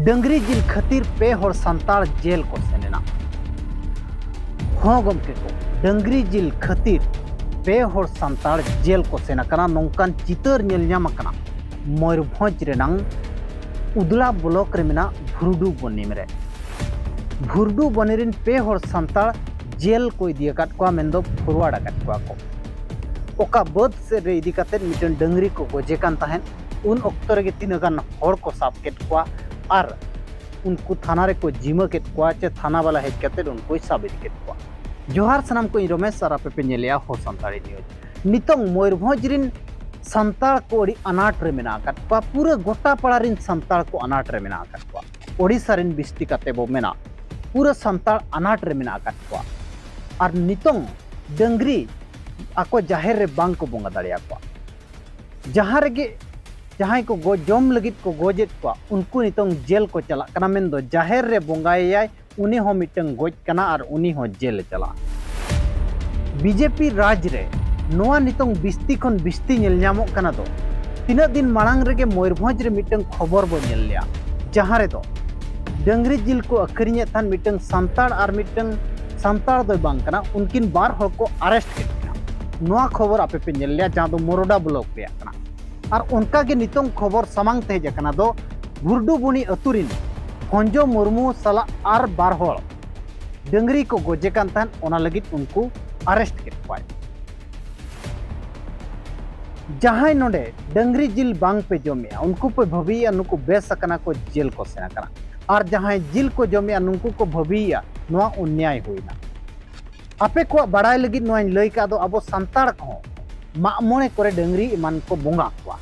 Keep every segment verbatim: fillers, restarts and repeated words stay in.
ᱰᱟᱹᱝᱨᱤ ᱡᱤᱞ ᱠᱷᱟᱹᱛᱤᱨ ᱯᱮ ᱦᱚᱲ ᱥᱟᱱᱛᱟᱲ ᱡᱮᱞ ᱠᱚ ᱥᱮᱱ ᱮᱱᱟ᱾ ᱦᱚᱸ ᱜᱚᱢᱠᱮ ᱠᱚ, ᱰᱟᱹᱝᱨᱤ ᱡᱤᱞ ᱠᱷᱟᱹᱛᱤᱨ ᱯᱮ ᱦᱚᱲ ᱥᱟᱱᱛᱟᱲ ᱡᱮᱞ ᱠᱚ ᱥᱮᱱ ᱟᱠᱟᱱᱟ᱾ ᱱᱚᱝᱠᱟᱱ ᱪᱤᱛᱟᱹᱨ ᱧᱮᱞ ᱧᱟᱢ ᱟᱠᱟᱱᱟ ᱢᱚᱭᱩᱨᱵᱷᱚᱸᱡᱽ ᱨᱮᱱᱟᱝ ᱩᱫᱽᱞᱟ ᱵᱞᱚᱠ ᱨᱮ ᱢᱮᱱᱟᱜ ᱵᱷᱩᱨᱰᱩ ᱵᱚᱱᱤᱢ ᱨᱮ᱾ ᱵᱷᱩᱨᱰᱩ ᱵᱚᱱᱤ ᱨᱮᱱ ᱯᱮ ᱦᱚᱲ ᱥᱟᱱᱛᱟᱲ ᱡᱮᱞ ᱠᱚ ᱤᱫᱤ ᱟᱠᱟᱫ ᱠᱚᱣᱟ, ᱢᱮᱱᱫᱚ ᱯᱷᱚᱨᱣᱟᱨᱰ ᱟᱠᱟᱫ ᱠᱚᱣᱟ ᱠᱚ᱾ ᱚᱠᱟ ᱵᱟᱹᱫᱽ ᱥᱮᱫ ᱨᱮ ᱤᱫᱤ ᱠᱟᱛᱮᱫ ᱢᱤᱫᱴᱟᱝ ᱰᱟᱹᱝᱨᱤ ᱠᱚ ᱜᱚᱡᱮ ᱠᱟᱱ ᱛᱟᱦᱮᱸᱫ, ᱩᱱ ᱚᱠᱛᱚ ᱨᱮᱜᱮ ᱛᱤᱱᱟᱹᱜ ᱜᱟᱱ ᱦᱚᱲ ᱠᱚ ᱥᱟᱵ ᱠᱮᱫ ᱠᱚᱣᱟ ᱟᱨ ᱩᱱᱠᱩ ᱛᱷᱟᱱᱟ ᱨᱮᱠᱚ ᱡᱤᱢᱟᱹ ᱠᱮᱫ ᱠᱚᱣᱟ, ᱪᱮ ᱛᱷᱟᱱᱟ ᱵᱟᱞᱟ ᱦᱮᱡ ᱠᱟᱛᱮᱫ ᱩᱱᱠᱩᱭ ᱥᱟᱵ ᱤᱫᱤ ᱠᱮᱫ ᱠᱚᱣᱟ᱾ ᱡᱚᱦᱟᱨ ᱥᱟᱱᱟᱢ ᱠᱚ, ᱤᱧ ᱨᱚᱢᱮᱥ ᱟᱨ ᱟᱯᱮ ᱯᱮ ᱧᱮᱞᱮᱜᱼᱟ ᱦᱚ ᱥᱟᱱᱛᱟᱲᱤ ᱱᱤᱭᱩᱡᱽ᱾ ᱱᱤᱛᱚᱝ ᱢᱚᱭᱩᱨᱵᱷᱚᱸᱡᱽ ᱨᱤᱱ ᱥᱟᱱᱛᱟᱲ ᱠᱚ ᱟᱹᱰᱤ ᱟᱱᱟᱴ ᱨᱮ ᱢᱮᱱᱟᱜ ᱟᱠᱟᱫ ᱠᱚᱣᱟ᱾ ᱯᱩᱨᱟᱹ ᱜᱚᱴᱟ ᱯᱟᱲᱟ ᱨᱤᱱ ᱥᱟᱱᱛᱟᱲ ᱠᱚ ᱟᱱᱟᱴ ᱨᱮ ᱢᱮᱱᱟᱜ ᱟᱠᱟᱫ ᱠᱚᱣᱟ᱾ ᱳᱰᱤᱥᱟ ᱨᱤᱱ ᱵᱤᱥᱛᱤ ᱠᱟᱛᱮ ᱵᱚ ᱢᱮᱱᱟ, ᱯᱩᱨᱟᱹ ᱥᱟᱱᱛᱟᱲ ᱟᱱᱟᱴ ᱨᱮ ᱢᱮᱱᱟᱜ ᱟᱠᱟᱫ ᱠᱚᱣᱟ᱾ ᱟᱨ ᱱᱤᱛᱚᱝ ᱰᱟᱹᱝᱨᱤ ᱟᱠᱚ ᱡᱟᱦᱮᱨ ᱨᱮ ᱵᱟᱝ ᱠᱚ ᱵᱚᱸᱜᱟ ᱫᱟᱲᱮᱭᱟᱠᱚᱣᱟ᱾ ᱡᱟᱦᱟᱸ ᱨᱮᱜᱮ ᱡᱟᱦᱟᱸᱭ ᱠᱚ ᱜᱚ-, ᱡᱚᱢ ᱞᱟᱹᱜᱤᱫ ᱠᱚ ᱜᱚᱡᱮᱫ ᱠᱚᱣᱟ, ᱩᱱᱠᱩ ᱱᱤᱛᱚᱝ ᱡᱮᱞ ᱠᱚ ᱪᱟᱞᱟᱜ ᱠᱟᱱᱟ᱾ ᱢᱮᱱᱫᱚ ᱡᱟᱦᱮᱨ ᱨᱮ ᱵᱚᱸᱜᱟᱭᱮᱭᱟᱭ, ᱩᱱᱤ ᱦᱚᱸ ᱢᱤᱫᱴᱟᱝ ᱜᱚᱡ ᱠᱟᱱᱟ ᱟᱨ ᱩᱱᱤ ᱦᱚᱸ ᱡᱮᱞ ᱮ ᱪᱟᱞᱟᱜᱼᱟ᱾ ᱵᱤᱡᱮᱯᱤ ᱨᱟᱡᱽ ᱨᱮ ᱱᱚᱣᱟ ᱱᱤᱛᱚᱝ ᱵᱤᱥᱛᱤ ᱠᱷᱚᱱ ᱵᱤᱥᱛᱤ ᱧᱮᱞ ᱧᱟᱢᱚᱜ ᱠᱟᱱᱟ ᱫᱚ, ᱛᱤᱱᱟᱹᱜ ᱫᱤᱱ ᱢᱟᱲᱟᱝ ᱨᱮᱜᱮ ᱢᱚᱭᱩᱨᱵᱷᱚᱸᱡᱽ ᱨᱮ ᱢᱤᱫᱴᱟᱝ ᱠᱷᱚᱵᱚᱨ ᱵᱚ ᱧᱮᱞ ᱞᱮᱜᱼᱟ, ᱡᱟᱦᱟᱸ ᱨᱮᱫᱚ ᱰᱟᱹᱝᱨᱤ ᱡᱤᱞ ᱠᱚ ᱟᱹᱠᱷᱨᱤᱧᱮᱫ ᱛᱟᱦᱮᱱ ᱢᱤᱫᱴᱟᱝ ᱥᱟᱱᱛᱟᱲ ᱟᱨ ᱢᱤᱫᱴᱟᱝ ᱥᱟᱱᱛᱟᱲ ᱫᱚᱭ ᱵᱟᱝ ᱠᱟᱱᱟ, ᱩᱱᱠᱤᱱ ᱵᱟᱨ ᱦᱚᱲ ᱠᱚ ᱟᱨᱮᱥᱴ ᱠᱮᱫ ᱠᱤᱱᱟ᱾ ᱱᱚᱣᱟ ᱠᱷᱚᱵᱚᱨ ᱟᱯᱮ ᱯᱮ ᱧᱮᱞ ᱞᱮᱜᱼᱟ, ᱡᱟᱦᱟᱸ ᱫᱚ ᱢᱚᱨᱚᱰᱟ ᱵᱞᱚᱠ ᱨᱮᱭᱟᱜ ᱠᱟᱱᱟ᱾ ᱟᱨ ᱚᱱᱠᱟ ᱜᱮ ᱱᱤᱛᱚᱝ ᱠᱷᱚᱵᱚᱨ ᱥᱟᱢᱟᱝ ᱛᱮ ᱦᱮᱡ ᱟᱠᱟᱱᱟ ᱫᱚ ᱵᱷᱩᱨᱰᱩ ᱵᱩᱱᱤ ᱟᱹᱛᱩ ᱨᱤᱱ ᱦᱚᱧᱡᱚ ᱢᱩᱨᱢᱩ ᱥᱟᱞᱟᱜ ᱟᱨ ᱵᱟᱨ ᱦᱚᱲ ᱰᱟᱹᱝᱨᱤ ᱠᱚ ᱜᱚᱡᱮ ᱠᱟᱱ ᱛᱟᱦᱮᱸᱫ, ᱚᱱᱟ ᱞᱟᱹᱜᱤᱫ ᱩᱱᱠᱩ ᱟᱨᱮᱥᱴ ᱠᱮᱫ ᱠᱚᱣᱟᱭ᱾ ᱡᱟᱦᱟᱸᱭ ᱱᱚᱰᱮ ᱰᱟᱹᱝᱨᱤ ᱡᱤᱞ ᱵᱟᱝ ᱯᱮ ᱡᱚᱢᱮᱜᱼᱟ, ᱩᱱᱠᱩ ᱯᱮ ᱵᱷᱟᱹᱵᱤᱭᱮᱜᱼᱟ ᱱᱩᱠᱩ ᱵᱮᱥ ᱟᱠᱟᱱᱟ ᱠᱚ, ᱡᱮᱞ ᱠᱚ ᱥᱮᱱ ᱟᱠᱟᱱᱟ᱾ ᱟᱨ ᱡᱟᱦᱟᱸᱭ ᱡᱤᱞ ᱠᱚ ᱡᱚᱢᱮᱜᱼᱟ, ᱱᱩᱠᱩ ᱠᱚ ᱵᱷᱟᱹᱵᱤᱭᱮᱜᱼᱟ ᱱᱚᱣᱟ ᱚᱱᱱᱭᱟᱭ ᱦᱩᱭᱱᱟ᱾ ᱟᱯᱮ ᱠᱚᱣᱟᱜ ᱵᱟᱲᱟᱭ ᱞᱟᱹᱜᱤᱫ ᱱᱚᱣᱟᱧ ᱞᱟᱹᱭ ᱠᱟᱜ ᱫᱚ, ᱟᱵᱚ ᱥᱟᱱᱛᱟᱲ ᱠᱚᱦᱚᱸ ᱢᱟᱜ ᱢᱚᱬᱮ ᱠᱚᱨᱮ ᱰᱟᱹᱝᱨᱤ ᱮᱢᱟᱱ ᱠᱚ ᱵᱚᱸᱜᱟ ᱠᱚᱣᱟ᱾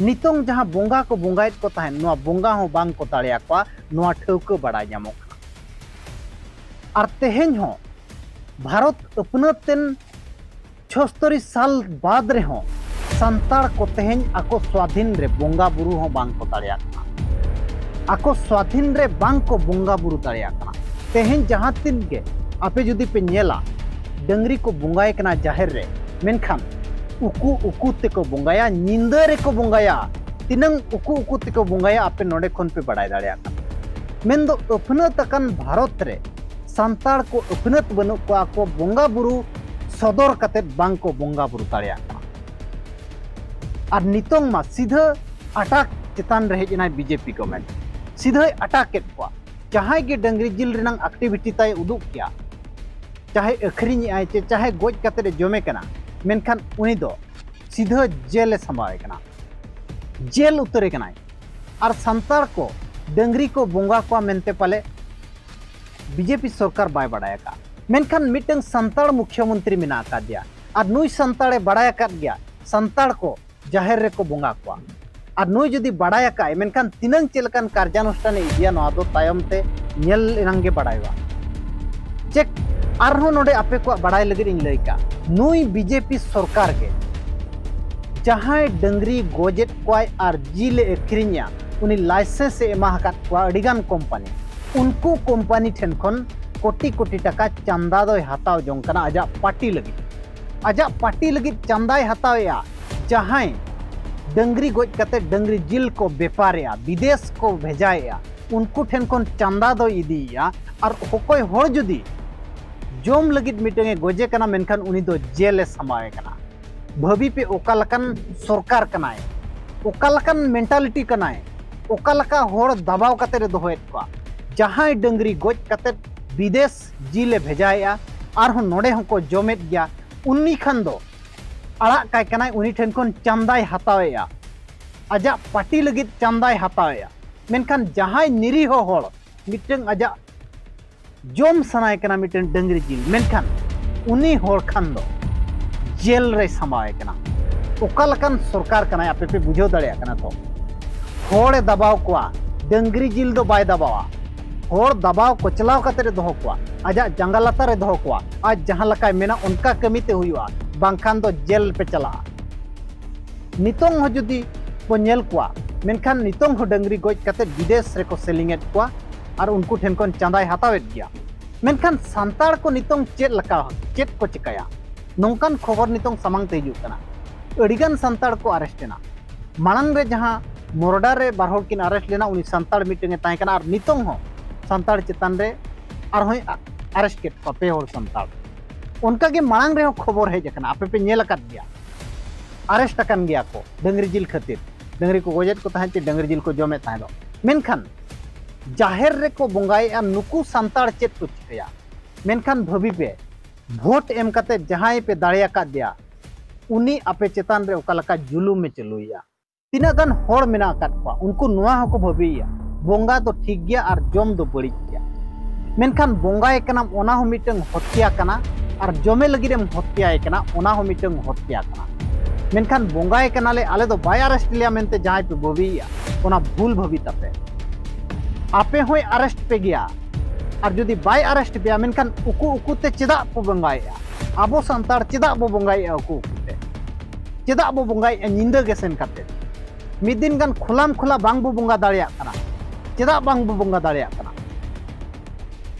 ᱱᱤᱛᱚᱝ ᱡᱟᱦᱟᱸ ᱵᱚᱸᱜᱟ ᱠᱚ ᱵᱚᱸᱜᱟᱭᱮᱫ ᱠᱚ ᱛᱟᱦᱮᱸᱫ, ᱱᱚᱣᱟ ᱵᱚᱸᱜᱟ ᱦᱚᱸ ᱵᱟᱝ ᱠᱚ ᱫᱟᱲᱮᱭᱟᱠᱚᱣᱟ, ᱱᱚᱣᱟ ᱴᱷᱟᱹᱣᱠᱟᱹ ᱵᱟᱲᱟᱭ ᱧᱟᱢᱚᱜ ᱠᱟᱱᱟ᱾ ᱟᱨ ᱛᱮᱦᱮᱧ ᱦᱚᱸ ᱵᱷᱟᱨᱚᱛ ᱟᱹᱯᱱᱟᱹᱛ ᱛᱮᱱ ᱪᱷᱚᱥᱛᱚᱨᱤ ᱥᱟᱞ ᱵᱟᱫ ᱨᱮᱦᱚᱸ ᱥᱟᱱᱛᱟᱲ ᱠᱚ ᱛᱮᱦᱮᱧ ᱟᱠᱚ ᱥᱣᱟᱫᱷᱤᱱ ᱨᱮ ᱵᱚᱸᱜᱟ ᱵᱩᱨᱩ ᱦᱚᱸ ᱵᱟᱝ ᱠᱚ ᱫᱟᱲᱮᱭᱟᱜ ᱠᱟᱱᱟ᱾ ᱟᱠᱚ ᱥᱣᱟᱫᱷᱤᱱ ᱨᱮ ᱵᱟᱝ ᱠᱚ ᱵᱚᱸᱜᱟ ᱵᱩᱨᱩ ᱫᱟᱲᱮᱭᱟᱜ ᱠᱟᱱᱟ᱾ ᱛᱮᱦᱮᱧ ᱡᱟᱦᱟᱸ ᱛᱤᱱ ᱜᱮ ᱟᱯᱮ ᱡᱩᱫᱤ ᱯᱮ ᱧᱮᱞᱟ, ᱰᱟᱹᱝᱨᱤ ᱠᱚ ᱵᱚᱸᱜᱟᱭ ᱠᱟᱱᱟ ᱡᱟᱦᱮᱨ ᱨᱮ, ᱢᱮᱱᱠᱷᱟᱱ ᱩᱠᱩ ᱩᱠᱩ ᱛᱮᱠᱚ ᱵᱚᱸᱜᱟᱭᱟ, ᱧᱤᱫᱟᱹ ᱨᱮᱠᱚ ᱵᱚᱸᱜᱟᱭᱟ᱾ ᱛᱤᱱᱟᱹᱝ ᱩᱠᱩ ᱩᱠᱩ ᱛᱮᱠᱚ ᱵᱚᱸᱜᱟᱭᱟ, ᱟᱯᱮ ᱱᱚᱰᱮ ᱠᱷᱚᱱ ᱯᱮ ᱵᱟᱲᱟᱭ ᱫᱟᱲᱮᱭᱟᱜ ᱠᱟᱱᱟ᱾ ᱢᱮᱱᱫᱚ ᱟᱹᱯᱱᱟᱹᱛ ᱟᱠᱟᱱ ᱵᱷᱟᱨᱚᱛ ᱨᱮ ᱥᱟᱱᱛᱟᱲ ᱠᱚ ᱟᱹᱯᱱᱟᱹᱛ ᱵᱟᱹᱱᱩᱜ ᱠᱚᱣᱟ, ᱠᱚ ᱵᱚᱸᱜᱟ ᱵᱩᱨᱩ ᱥᱚᱫᱚᱨ ᱠᱟᱛᱮᱫ ᱵᱟᱝ ᱠᱚ ᱵᱚᱸᱜᱟ ᱵᱩᱨᱩ ᱫᱟᱲᱮᱭᱟᱜ ᱠᱟᱱᱟ᱾ ᱟᱨ ᱱᱤᱛᱚᱝ ᱢᱟ ᱥᱤᱫᱷᱟᱹ ᱟᱴᱟᱠ ᱪᱮᱛᱟᱱ ᱨᱮ ᱦᱮᱡ ᱮᱱᱟᱭ ᱵᱤᱡᱮᱯᱤ ᱜᱚᱵᱷᱨᱱᱢᱮᱱᱴ, ᱥᱤᱫᱷᱟᱹᱭ ᱟᱴᱟᱠ ᱮᱫ ᱠᱚᱣᱟ᱾ ᱡᱟᱦᱟᱸᱭ ᱜᱮ ᱰᱟᱹᱝᱨᱤ ᱡᱤᱞ ᱨᱮᱱᱟᱜ ᱮᱠᱴᱤᱵᱷᱤᱴᱤ ᱛᱟᱭ ᱩᱫᱩᱜ ᱠᱮᱭᱟ, ᱪᱟᱦᱮ ᱟᱹᱠᱷᱨᱤᱧᱮᱜᱼᱟᱭ ᱪᱮ ᱪᱟᱦᱮ ᱜᱚᱡ ᱠᱟᱛᱮᱫ ᱮ ᱡᱚᱢᱮ ᱠᱟᱱᱟ, ᱢᱮᱱᱠᱷᱟᱱ ᱩᱱᱤ ᱫᱚ ᱥᱤᱫᱷᱟᱹ ᱡᱮᱞ ᱮ ᱥᱟᱢᱵᱟᱣᱮ ᱠᱟᱱᱟ, ᱡᱮᱞ ᱩᱛᱟᱹᱨᱮ ᱠᱟᱱᱟᱭ᱾ ᱟᱨ ᱥᱟᱱᱛᱟᱲ ᱠᱚ ᱰᱟᱹᱝᱨᱤ ᱠᱚ ᱵᱚᱸᱜᱟ ᱠᱚᱣᱟ ᱢᱮᱱᱛᱮ ᱯᱟᱞᱮ ᱵᱤᱡᱮᱯᱤ ᱥᱚᱨᱠᱟᱨ ᱵᱟᱭ ᱵᱟᱲᱟᱭ ᱟᱠᱟᱫ, ᱢᱮᱱᱠᱷᱟᱱ ᱢᱤᱫᱴᱟᱝ ᱥᱟᱱᱛᱟᱲ ᱢᱩᱠᱷᱭᱚᱢᱚᱱᱛᱨᱤ ᱢᱮᱱᱟᱜ ᱟᱠᱟᱫᱮᱭᱟ, ᱟᱨ ᱱᱩᱭ ᱥᱟᱱᱛᱟᱲᱮ ᱵᱟᱲᱟᱭ ᱟᱠᱟᱫ ᱜᱮᱭᱟ ᱥᱟᱱᱛᱟᱲ ᱠᱚ ᱡᱟᱦᱮᱨ ᱨᱮᱠᱚ ᱵᱚᱸᱜᱟ ᱠᱚᱣᱟ᱾ ᱟᱨ ᱱᱩᱭ ᱡᱩᱫᱤ ᱵᱟᱲᱟᱭ ᱟᱠᱟᱫ ᱟᱭ, ᱢᱮᱱᱠᱷᱟᱱ ᱛᱤᱱᱟᱹᱝ ᱪᱮᱫ ᱞᱮᱠᱟᱱ ᱠᱟᱨᱡᱟᱱᱩᱥᱴᱷᱟᱱᱮ ᱤᱫᱤᱭᱟ, ᱱᱚᱣᱟ ᱫᱚ ᱛᱟᱭᱚᱢ ᱛᱮ ᱧᱮᱞ ᱮᱱᱟᱝ ᱜᱮ ᱵᱟᱲᱟᱭᱚᱜᱼᱟ᱾ ᱪᱮᱠ ᱟᱨᱦᱚᱸ ᱱᱚᱰᱮ ᱟᱯᱮ ᱠᱚᱣᱟᱜ ᱵᱟᱲᱟᱭ ᱞᱟᱹᱜᱤᱫ ᱤᱧ ᱞᱟᱹᱭ ᱠᱟᱜ, ᱱᱩᱭ ᱵᱤᱡᱮᱯᱤ ᱥᱚᱨᱠᱟᱨ ᱜᱮ ᱡᱟᱦᱟᱸᱭ ᱰᱟᱹᱝᱨᱤ ᱜᱚᱡᱮᱫ ᱠᱚᱣᱟᱭ ᱟᱨ ᱡᱤᱞ ᱮ ᱟᱹᱠᱷᱨᱤᱧᱟ, ᱩᱱᱤ ᱞᱟᱭᱥᱮᱱᱥ ᱮ ᱮᱢᱟ ᱟᱠᱟᱫ ᱠᱚᱣᱟ ᱟᱹᱰᱤᱜᱟᱱ ᱠᱳᱢᱯᱟᱱᱤ᱾ ᱩᱱᱠᱩ ᱠᱳᱢᱯᱟᱱᱤ ᱴᱷᱮᱱ ᱠᱷᱚᱱ ᱠᱳᱴᱤ ᱠᱳᱴᱤ ᱴᱟᱠᱟ ᱪᱟᱸᱫᱟ ᱫᱚᱭ ᱦᱟᱛᱟᱣ ᱡᱚᱝ ᱠᱟᱱᱟ ᱟᱡᱟᱜ ᱯᱟᱨᱴᱤ ᱞᱟᱹᱜᱤᱫ᱾ ᱟᱡᱟᱜ ᱯᱟᱨᱴᱤ ᱞᱟᱹᱜᱤᱫ ᱪᱟᱸᱫᱟᱭ ᱦᱟᱛᱟᱣᱮᱜᱼᱟ᱾ ᱡᱟᱦᱟᱸᱭ ᱰᱟᱹᱝᱨᱤ ᱜᱚᱡ ᱠᱟᱛᱮ ᱰᱟᱹᱝᱨᱤ ᱡᱤᱞ ᱠᱚ ᱵᱮᱯᱟᱨᱮᱜᱼᱟ, ᱵᱤᱫᱮᱥ ᱠᱚ ᱵᱷᱮᱡᱟᱭᱮᱜᱼᱟ, ᱩᱱᱠᱩ ᱴᱷᱮᱱ ᱠᱷᱚᱱ ᱪᱟᱸᱫᱟ ᱫᱚᱭ ᱤᱫᱤᱭᱮᱜᱼᱟ᱾ ᱟᱨ ᱚᱠᱚᱭ ᱦᱚᱲ ᱡᱩᱫᱤ ᱡᱚᱢ ᱞᱟᱹᱜᱤᱫ ᱢᱤᱫᱴᱟᱝ ᱮ ᱜᱚᱡᱮ ᱠᱟᱱᱟ, ᱢᱮᱱᱠᱷᱟᱱ ᱩᱱᱤ ᱫᱚ ᱡᱮᱞ ᱮ ᱥᱟᱢᱵᱟᱣᱮ ᱠᱟᱱᱟ᱾ ᱵᱷᱟᱹᱵᱤ ᱯᱮ, ᱚᱠᱟ ᱞᱮᱠᱟᱱ ᱥᱚᱨᱠᱟᱨ ᱠᱟᱱᱟᱭ, ᱚᱠᱟ ᱞᱮᱠᱟᱱ ᱢᱮᱱᱴᱟᱞᱤᱴᱤ ᱠᱟᱱᱟᱭ, ᱚᱠᱟ ᱞᱮᱠᱟ ᱦᱚᱲ ᱫᱟᱵᱟᱣ ᱠᱟᱛᱮ ᱮ ᱫᱚᱦᱚᱭᱮᱫ ᱠᱚᱣᱟ᱾ ᱡᱟᱦᱟᱸᱭ ᱰᱟᱹᱝᱨᱤ ᱜᱚᱡ ᱠᱟᱛᱮ ᱵᱤᱫᱮᱥ ᱡᱤᱞ ᱮ ᱵᱷᱮᱡᱟᱭᱮᱜᱼᱟ, ᱟᱨᱦᱚᱸ ᱱᱚᱰᱮ ᱦᱚᱸᱠᱚ ᱡᱚᱢᱮᱫ ᱜᱮᱭᱟ, ᱩᱱᱤ ᱠᱷᱟᱱ ᱫᱚ ᱟᱲᱟᱜ ᱠᱟᱭ ᱠᱟᱱᱟᱭ, ᱩᱱᱤ ᱴᱷᱮᱱ ᱠᱷᱚᱱ ᱪᱟᱸᱫᱟᱭ ᱦᱟᱛᱟᱣᱮᱜᱼᱟ, ᱟᱡᱟᱜ ᱯᱟᱨᱴᱤ ᱞᱟᱹᱜᱤᱫ ᱪᱟᱸᱫᱟᱭ ᱦᱟᱛᱟᱣᱮᱜᱼᱟ᱾ ᱢᱮᱱᱠᱷᱟᱱ ᱡᱟᱦᱟᱸᱭ ᱱᱤᱨᱤᱦᱚ ᱦᱚᱲ ᱢᱤᱫᱴᱟᱝ ᱟᱡᱟᱜ ᱡᱚᱢ ᱥᱟᱱᱟᱭᱮ ᱠᱟᱱᱟ ᱢᱤᱫᱴᱟᱝ ᱰᱟᱹᱝᱨᱤ ᱡᱤᱞ, ᱢᱮᱱᱠᱷᱟᱱ ᱩᱱᱤ ᱦᱚᱲ ᱠᱷᱟᱱ ᱫᱚ ᱡᱮᱞ ᱨᱮᱭ ᱥᱟᱢᱵᱟᱣᱮ ᱠᱟᱱᱟ᱾ ᱚᱠᱟ ᱞᱮᱠᱟᱱ ᱥᱚᱨᱠᱟᱨ ᱠᱟᱱᱟᱭ, ᱟᱯᱮ ᱯᱮ ᱵᱩᱡᱷᱟᱹᱣ ᱫᱟᱲᱮᱭᱟᱜ ᱠᱟᱱᱟ ᱛᱚ? ᱦᱚᱲᱮ ᱫᱟᱵᱟᱣ ᱠᱚᱣᱟ, ᱰᱟᱹᱝᱨᱤ ᱡᱤᱞ ᱫᱚ ᱵᱟᱭ ᱫᱟᱵᱟᱣᱟ᱾ ᱦᱚᱲ ᱫᱟᱵᱟᱣ ᱠᱚᱪᱞᱟᱣ ᱠᱟᱛᱮ ᱮ ᱫᱚᱦᱚ ᱠᱚᱣᱟ, ᱟᱡᱟᱜ ᱡᱟᱸᱜᱟ ᱞᱟᱛᱟᱨ ᱨᱮ ᱫᱚᱦᱚ ᱠᱚᱣᱟ, ᱟᱡ ᱡᱟᱦᱟᱸ ᱞᱮᱠᱟᱭ ᱢᱮᱱᱟ ᱚᱱᱠᱟ ᱠᱟᱹᱢᱤ ᱛᱮ ᱦᱩᱭᱩᱜᱼᱟ, ᱵᱟᱝᱠᱷᱟᱱ ᱫᱚ ᱡᱮᱞ ᱯᱮ ᱪᱟᱞᱟᱜᱼᱟ᱾ ᱱᱤᱛᱚᱝ ᱦᱚᱸ ᱡᱩᱫᱤ ᱵᱚ ᱧᱮᱞ ᱠᱚᱣᱟ, ᱢᱮᱱᱠᱷᱟᱱ ᱱᱤᱛᱚᱝ ᱦᱚᱸ ᱰᱟᱹᱝᱨᱤ ᱜᱚᱡ ᱠᱟᱛᱮ ᱵᱤᱫᱮᱥ ᱨᱮᱠᱚ ᱥᱮᱞᱤᱝ ᱮᱫ ᱠᱚᱣᱟ ᱟᱨ ᱩᱱᱠᱩ ᱴᱷᱮᱱ ᱠᱷᱚᱱ ᱪᱟᱸᱫᱟᱭ ᱦᱟᱛᱟᱣᱮᱫ ᱜᱮᱭᱟ᱾ ᱢᱮᱱᱠᱷᱟᱱ ᱥᱟᱱᱛᱟᱲ ᱠᱚ ᱱᱤᱛᱚᱝ ᱪᱮᱫ ᱞᱮᱠᱟ, ᱪᱮᱫ ᱠᱚ ᱪᱤᱠᱟᱹᱭᱟ, ᱱᱚᱝᱠᱟᱱ ᱠᱷᱚᱵᱚᱨ ᱱᱤᱛᱚᱝ ᱥᱟᱢᱟᱝ ᱛᱮ ᱦᱤᱡᱩᱜ ᱠᱟᱱᱟ᱾ ᱟᱹᱰᱤᱜᱟᱱ ᱥᱟᱱᱛᱟᱲ ᱠᱚ ᱟᱨᱮᱥᱴ ᱮᱱᱟ᱾ ᱢᱟᱲᱟᱝ ᱨᱮ ᱡᱟᱦᱟᱸ ᱢᱚᱨᱰᱟᱨ ᱨᱮ ᱵᱟᱨ ᱦᱚᱲ ᱠᱤᱱ ᱟᱨᱮᱥᱴ ᱞᱮᱱᱟ, ᱩᱱᱤ ᱥᱟᱱᱛᱟᱲ ᱢᱤᱫᱴᱟᱝ ᱮ ᱛᱟᱦᱮᱸ ᱠᱟᱱᱟ, ᱟᱨ ᱱᱤᱛᱚᱝ ᱦᱚᱸ ᱥᱟᱱᱛᱟᱲ ᱪᱮᱛᱟᱱ ᱨᱮ ᱟᱨᱦᱚᱸᱭ ᱟᱨᱮᱥᱴ ᱠᱮᱫ ᱠᱚᱣᱟ ᱯᱮ ᱦᱚᱲ ᱥᱟᱱᱛᱟᱲ᱾ ᱚᱱᱠᱟᱜᱮ ᱢᱟᱲᱟᱝ ᱨᱮᱦᱚᱸ ᱠᱷᱚᱵᱚᱨ ᱦᱮᱡ ᱟᱠᱟᱱᱟ, ᱟᱯᱮ ᱯᱮ ᱧᱮᱞ ᱟᱠᱟᱫ ᱜᱮᱭᱟ, ᱟᱨᱮᱥᱴ ᱟᱠᱟᱱ ᱜᱮᱭᱟ ᱠᱚ ᱰᱟᱹᱝᱨᱤ ᱡᱤᱞ ᱠᱷᱟᱹᱛᱤᱨ᱾ ᱰᱟᱹᱝᱨᱤ ᱠᱚ ᱜᱚᱡᱮᱫ ᱠᱚ ᱛᱟᱦᱮᱸᱫ ᱪᱮ ᱰᱟᱹᱝᱨᱤ ᱡᱤᱞ ᱠᱚ ᱡᱚᱢᱮᱫ ᱛᱟᱦᱮᱸᱫᱚᱜ᱾ ᱢᱮᱱᱠᱷᱟᱱ ᱡᱟᱦᱮᱨ ᱨᱮᱠᱚ ᱵᱚᱸᱜᱟᱭᱮᱫᱼᱟ ᱱᱩᱠᱩ ᱥᱟᱱᱛᱟᱲ ᱪᱮᱫ ᱠᱚ ᱪᱤᱠᱟᱹᱭᱟ? ᱢᱮᱱᱠᱷᱟᱱ ᱵᱷᱟᱹᱵᱤ ᱯᱮ, ᱵᱷᱳᱴ ᱮᱢ ᱠᱟᱛᱮ ᱡᱟᱦᱟᱸᱭ ᱯᱮ ᱫᱟᱲᱮ ᱟᱠᱟᱫᱮᱭᱟ, ᱩᱱᱤ ᱟᱯᱮ ᱪᱮᱛᱟᱱ ᱨᱮ ᱚᱠᱟ ᱞᱮᱠᱟ ᱡᱩᱞᱩᱢᱮ ᱪᱟᱹᱞᱩᱭᱮᱫᱼᱟ᱾ ᱛᱤᱱᱟᱹᱜ ᱜᱟᱱ ᱦᱚᱲ ᱢᱮᱱᱟᱜ ᱟᱠᱟᱫ ᱠᱚᱣᱟ, ᱩᱱᱠᱩ ᱱᱚᱣᱟ ᱦᱚᱸᱠᱚ ᱵᱷᱟᱹᱵᱤᱭᱮᱫᱼᱟ, ᱵᱚᱸᱜᱟ ᱫᱚ ᱴᱷᱤᱠ ᱜᱮᱭᱟ ᱟᱨ ᱡᱚᱢ ᱫᱚ ᱵᱟᱹᱲᱤᱡ ᱜᱮᱭᱟ᱾ ᱢᱮᱱᱠᱷᱟᱱ ᱵᱚᱸᱜᱟᱭᱮ ᱠᱟᱱᱟᱢ, ᱚᱱᱟ ᱦᱚᱸ ᱢᱤᱫᱴᱟᱝ ᱦᱚᱛᱭᱟ ᱠᱟᱱᱟ, ᱟᱨ ᱡᱚᱢᱮ ᱞᱟᱹᱜᱤᱫ ᱮᱢ ᱦᱚᱛᱭᱟᱭᱮ ᱠᱟᱱᱟ, ᱚᱱᱟ ᱦᱚᱸ ᱢᱤᱫᱴᱟᱝ ᱦᱚᱛᱭᱟ ᱠᱟᱱᱟ᱾ ᱢᱮᱱᱠᱷᱟᱱ ᱵᱚᱸᱜᱟᱭᱮ ᱠᱟᱱᱟᱞᱮ, ᱟᱞᱮ ᱫᱚ ᱵᱟᱭ ᱟᱨᱮᱥᱴ ᱞᱮᱭᱟ ᱢᱮᱱᱛᱮ ᱡᱟᱦᱟᱸᱭ ᱯᱮ ᱵᱷᱟᱹᱵᱤᱭᱮᱫᱼᱟ, ᱚᱱᱟ ᱵᱷᱩᱞ ᱵᱷᱟᱹᱵᱤ ᱛᱟᱯᱮ᱾ ᱟᱯᱮ ᱦᱚᱸᱭ ᱟᱨᱮᱥᱴ ᱯᱮ ᱜᱮᱭᱟ, ᱟᱨ ᱡᱩᱫᱤ ᱵᱟᱭ ᱟᱨᱮᱥᱴ ᱯᱮᱭᱟ, ᱢᱮᱱᱠᱷᱟᱱ ᱩᱠᱩ ᱩᱠᱩ ᱛᱮ ᱪᱮᱫᱟᱜ ᱯᱮ ᱵᱚᱸᱜᱟᱭᱮᱫᱼᱟ? ᱟᱵᱚ ᱥᱟᱱᱛᱟᱲ ᱪᱮᱫᱟᱜ ᱵᱚ ᱵᱚᱸᱜᱟᱭᱮᱫᱼᱟ ᱩᱠᱩ ᱩᱠᱩ ᱛᱮ? ᱪᱮᱫᱟᱜ ᱵᱚ ᱵᱚᱸᱜᱟᱭᱮᱫᱼᱟ ᱧᱤᱫᱟᱹ ᱜᱮ ᱥᱮᱱ ᱠᱟᱛᱮ? ᱢᱤᱫ ᱫᱤᱱ ᱜᱟᱱ ᱠᱷᱩᱞᱟᱢ ᱠᱷᱩᱞᱟ ᱵᱟᱝ ᱵᱚ ᱵᱚᱸᱜᱟ ᱫᱟᱲᱮᱭᱟᱜ ᱠᱟᱱᱟ᱾ ᱪᱮᱫᱟᱜ ᱵᱟᱝ ᱵᱚ ᱵᱚᱸᱜᱟ ᱫᱟᱲᱮᱭᱟᱜ ᱠᱟᱱᱟ?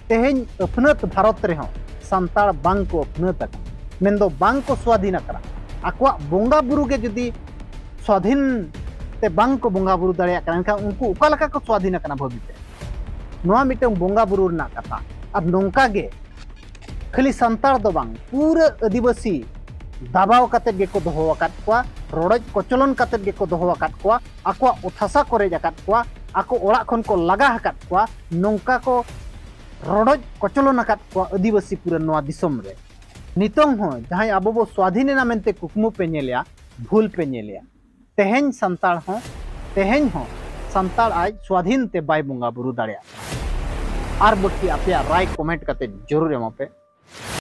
ᱛᱮᱦᱮᱧ ᱟᱹᱯᱱᱟᱹᱛ ᱵᱷᱟᱨᱚᱛ ᱨᱮᱦᱚᱸ ᱥᱟᱱᱛᱟᱲ ᱵᱟᱝ ᱠᱚ ᱟᱹᱯᱱᱟᱹᱛ ᱟᱠᱟᱱᱟ, ᱢᱮᱱᱫᱚ ᱵᱟᱝ ᱠᱚ ᱥᱣᱟᱫᱷᱤᱱ ᱟᱠᱟᱱᱟ᱾ ᱟᱠᱚᱣᱟᱜ ᱵᱚᱸᱜᱟ ᱵᱩᱨᱩ ᱜᱮ ᱡᱩᱫᱤ ᱥᱣᱟᱫᱷᱤᱱ ᱛᱮ ᱵᱟᱝ ᱠᱚ ᱵᱚᱸᱜᱟ ᱵᱩᱨᱩ ᱫᱟᱲᱮᱭᱟᱜ ᱠᱟᱱᱟ, ᱮᱱᱠᱷᱟᱱ ᱩᱱᱠᱩ ᱚᱠᱟ ᱞᱮᱠᱟ ᱠᱚ ᱥᱣᱟᱫᱷᱤᱱ ᱟᱠᱟᱱᱟ ᱵᱷᱟᱹᱵᱤ ᱯᱮ? ᱱᱚᱣᱟ ᱢᱤᱫᱴᱟᱝ ᱵᱚᱸᱜᱟ ᱵᱩᱨᱩ ᱨᱮᱱᱟᱜ ᱠᱟᱛᱷᱟ᱾ ᱟᱨ ᱱᱚᱝᱠᱟ ᱜᱮ ᱠᱷᱟᱹᱞᱤ ᱥᱟᱱᱛᱟᱲ ᱫᱚ ᱵᱟᱝ, ᱯᱩᱨᱟᱹ ᱟᱹᱫᱤᱵᱟᱹᱥᱤ ᱫᱟᱵᱟᱣ ᱠᱟᱛᱮᱫ ᱜᱮᱠᱚ ᱫᱚᱦᱚ ᱟᱠᱟᱫ ᱠᱚᱣᱟ, ᱨᱚᱰᱚᱡ ᱠᱚᱪᱚᱞᱚᱱ ᱠᱟᱛᱮᱫ ᱜᱮᱠᱚ ᱫᱚᱦᱚ ᱟᱠᱟᱫ ᱠᱚᱣᱟ᱾ ᱟᱠᱚᱣᱟᱜ ᱚᱛ ᱦᱟᱥᱟ ᱠᱚ ᱨᱮᱡ ᱟᱠᱟᱫ ᱠᱚᱣᱟ, ᱟᱠᱚ ᱚᱲᱟᱜ ᱠᱷᱚᱱ ᱠᱚ ᱞᱟᱜᱟ ᱟᱠᱟᱫ ᱠᱚᱣᱟ, ᱱᱚᱝᱠᱟ ᱠᱚ ᱨᱚᱰᱚᱡ ᱠᱚᱪᱚᱞᱚᱱ ᱟᱠᱟᱫ ᱠᱚᱣᱟ ᱟᱹᱫᱤᱵᱟᱹᱥᱤ ᱯᱩᱨᱟᱹ ᱱᱚᱣᱟ ᱫᱤᱥᱚᱢ ᱨᱮ᱾ ᱱᱤᱛᱚᱝ ᱦᱚᱸ ᱡᱟᱦᱟᱸᱭ ᱟᱵᱚ ᱵᱚ ᱥᱣᱟᱫᱷᱤᱱ ᱮᱱᱟ ᱢᱮᱱᱛᱮ ᱠᱩᱠᱢᱩ ᱯᱮ ᱧᱮᱞᱮᱜᱼᱟ, ᱵᱷᱩᱞ ᱯᱮ ᱧᱮᱞᱮᱜᱼᱟ᱾ ᱛᱮᱦᱮᱧ ᱥᱟᱱᱛᱟᱲ ᱦᱚᱸ, ᱛᱮᱦᱮᱧ ᱦᱚᱸ ᱥᱟᱱᱛᱟᱲ ᱟᱡ ᱥᱣᱟᱫᱷᱤᱱ ᱛᱮ ᱵᱟᱭ ᱵᱚᱸᱜᱟ ᱵᱩᱨᱩ ᱫᱟᱲᱮᱭᱟᱜ ᱠᱟᱱᱟ᱾ ᱟᱨ ᱵᱟᱹᱠᱤ ᱟᱯᱮᱭᱟᱜ ᱨᱟᱭ ᱠᱚᱢᱮᱱᱴ ᱠᱟᱛᱮ ᱡᱚᱨᱩᱨ ᱮᱢᱟ ᱯᱮ᱾